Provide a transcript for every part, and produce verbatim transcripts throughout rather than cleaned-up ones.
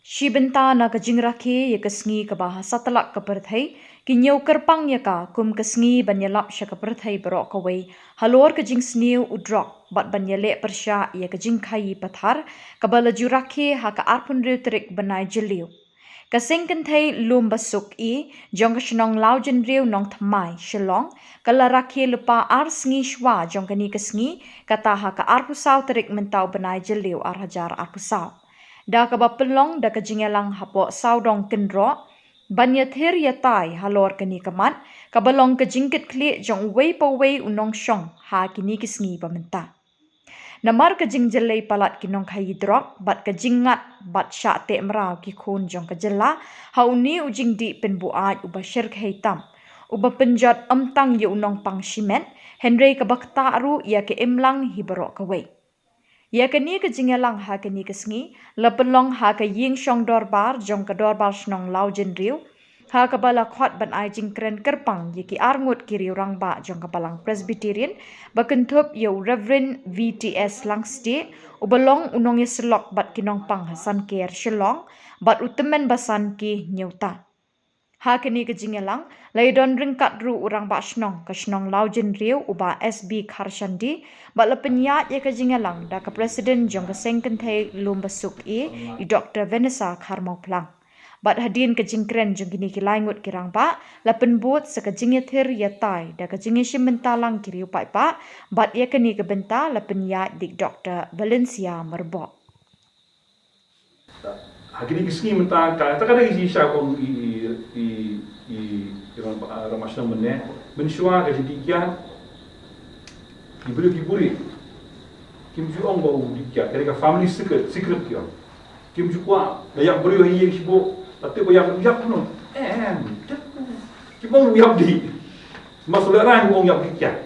Shi bynta na ka jingrakhe ïa ka sngi kaba ha satlak ka pyrthei, ki ñiew kyrpang ïa ka kum ka sngi ban ïalap sha ka pyrthei baroh kawei halor ka jingsniew u drok bad ban ïaleh pyrshah ïa ka jingkhaii pathar kaba la ju rakhe ha ka arphew hynriew tarik bnai Jylliew. Ka seng kynthei Lumbasuk E jong ka shnong Lawjynriew Nongthymmai, Shillong, ka la rakhe lypa ar sngi shuwa jong kane ka sngi, kata ha ka arphew saw tarik mynta u bnai Jylliew ar hajar arphew saw. Da kaba pynlong da ka jingïalang hapoh sawdong kynroh ban ïathir ïatai halor kane ka mat, kaba long ka jingkitkhlieh jong uwei pa uwei u nongshong ha kine ki sngi ba mynta. Namar ka jingjyllei palat ki nongkhaii drok bad ka jingngat bad shah teh mraw ki khun jong ka jylla ha une u jingdih pynbuaid uba shyrkhei tam, uba pynjot ym tang ïa u nongpang shimet, hynrei kaba ktah ruh ïa ka imlang hi baroh kawei. Ïa kane ka jingïalang ha kane ka sngi la pynlong ha ka ïing shong dorbar jong ka dorbar shnong Lawjynriew, ha kaba la khot ban ai jingkren kyrpang ïa ki arngut ki riew rangbah jong ka Balang Presbyterian, ba kynthup ïa u Reverend V T S Langstieh, uba long u nongïasyllok bad ki nongpang ha Sanker Shillong, bad u tymmen basan ki Hynñiewta. Ha kane ka jingïalang la ïadon ryngkat ruh u rangbah shnong ka shnong Lawjynriew, u Bah S B Kharshandi, bad la pynïaid ïa ka jingïalang da ka President jong ka seng kynthei Lumbasuk E, i Doktor Vanessa Kharmawphlang. Bad hadien ka jingkren jong kine ki lai ngut ki rangbah, la pynbud sa ka jingïathir ïatai da ka jingïashim bynta lang ki riew paidbah, bad ïa kane ka bynta la pynïaid da i Doktor Valencia Myrboh. Ha kine ki sngi mynta ka, ta ka dei shisha kong i, i, i, i, i rangbah, rangbah shnong mynne, mynshuwa ka jingdih kiad, ki briew ki buri, kim ju ong ba u dih kiad, ka dei ka family secret, secret ki ong. Kim ju kwah ba ïap briew ha ïing shibun, la tip ba ïap, ïap kumno. Em, ïap kumno. Kim ong ïap dih. Mas u lehrain u ong ïap dih kiad.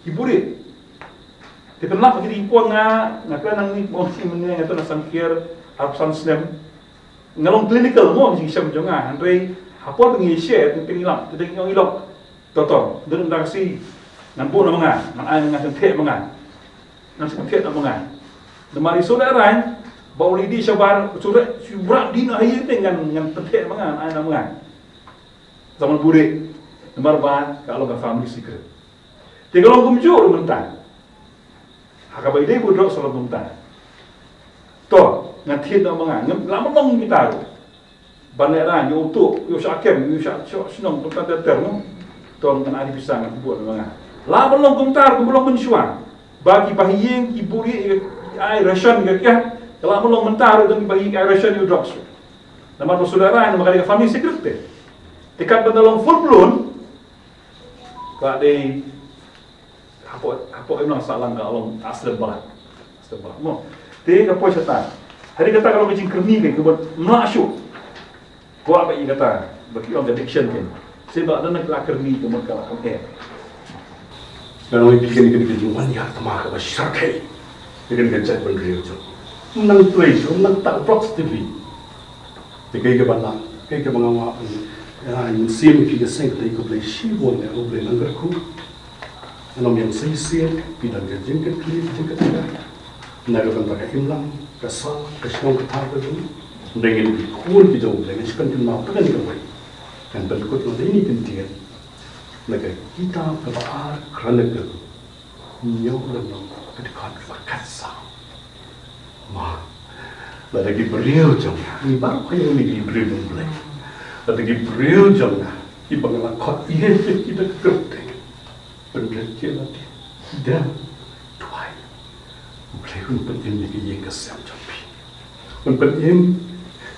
Ki buri. Te pynlap ki dei pun nga, nga kren nangne, ong shi mynne nga tu na Sanker arphew san snem. Nga long clinical mo, jingshem jong nga, hynrei ha por ba ngi share, te pynlap, te ngi ong ilok. To to, dang dang shi, ngan buh na ma nga, ngan ai na nga, ngan thied ma nga. Ngan thied na ma nga. Namar i Sohra Rain, ba u lady shabar, Sohra, Sohra dih na ha ïing te ngan, ngan thied ma nga, ngan ai na ma nga. Zaman buri, namar ba ka long ka family secret. Te ka long kumjuh ruh mynta. Ha kaba ïadei bad u drok sa long kumta. To, ngan thied noh ma nga, ngam lah ban long kita ruh. Ban lehrain, ïa uto, ïa u shah kem, ïa u shah, shah shnong, kumta ter ter noh. To, ngan ai pisa, ngan buh noh ma nga. Lah ban long kumta ruh, kumba long mynshuwa. Ba ki bahaïing, ki buri, ki ai ration, ki kiad. Lah ban long mynta ruh, ki bahaïing, ki ai ration, ïa u drok. Namar ba Sohra Rain, namar ka dei ka family secret te. Te katba da long full blown, ka dei Hapoh, hapoh imlang sahlang ka long aslem balat. Aslem balat. Mo. Te ka poi shata. Hynrei kata ka long ka jingkyrni ka, kaba mlah shuh. Kwah ba ïa kata, ba ki ong ka diction ka. Seh ba dang ka la kyrni ka mut ka la kam eh. Nga ong ïa phi kane ka jingwan ïa ka ma kaba shyrkhei. Ïa kane ka jaitbynriew jong. Nang trei shuh, nang tak box T V. Te kaei kaba nga, kaei kaba nga wad, ïa, mynsiem phi ka seng kynthei, ko Blei shibun ïa, ko Blei nang kyrkhu. Ngan ym ïeng shisien, phi don ka jingkitkhlieh, jingkitkhlieh. Na ka bynta ka imlang, ka sah, ka shnong ka thaw ka jong. Hynrei ngi dei ki khun ki jong U Blei, ngin sa pynkynmaw tang kane kawei. Ngan pynkut noh da ine i kyntien. Na ka kitab kaba ar Chronicle. Hynñiew lynnong, ka dkhot kaba khatsaw. Ma, lada ki briew jong nga, ngi baroh ïa ngi ki briew jong U Blei. Lada ki briew jong nga, kiba nga la khot ïa ki da ka kyrteng. Pynrit ïa lade. Dem duwai. U Blei un pynim ïa ka ïing ka sem jong phi. Un pynim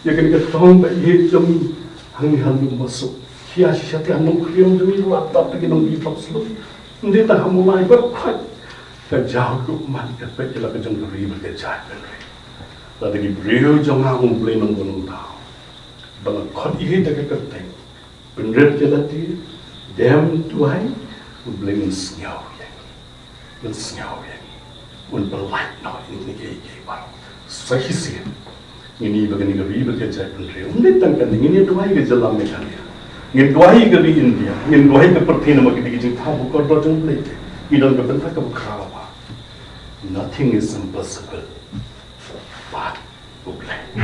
ïa kane ka thong ba ïeit jong ngi hangne ha Lumbasuk. Khia shisha te ha Nongkrem jong ngi, la dap te ki nongdie drok slem. Ym dei tang ha Mawlai baroh khoit. Ka jaw ka ummat ka peit ïa la ka jong ka ri bad ka jaitbynriew. Lada ki briew jong nga, U Blei Nongbuh Nongthaw, ba la khot ïa ki da ka kyrteng. Pynrit ïa lade, dem duwai, U Blei un sngew ïa ngi. Un sngew ïa ngi. Un pynlait noh ïa ngi kiei kiei baroh. Sa shisien. Ngin ïohi ba kane ka ri bad ka jaitbynriew. Ym dei tang kane, ngin ïa duwai ka jylla Meghalaya. Ngin duwai ka ri India. Ngin duwai ka pyrthei namar kine ki jingthaw ba kordor jong U Blei. Ngi don ka bynta kaba khraw. Nothing is impossible. But U Blei.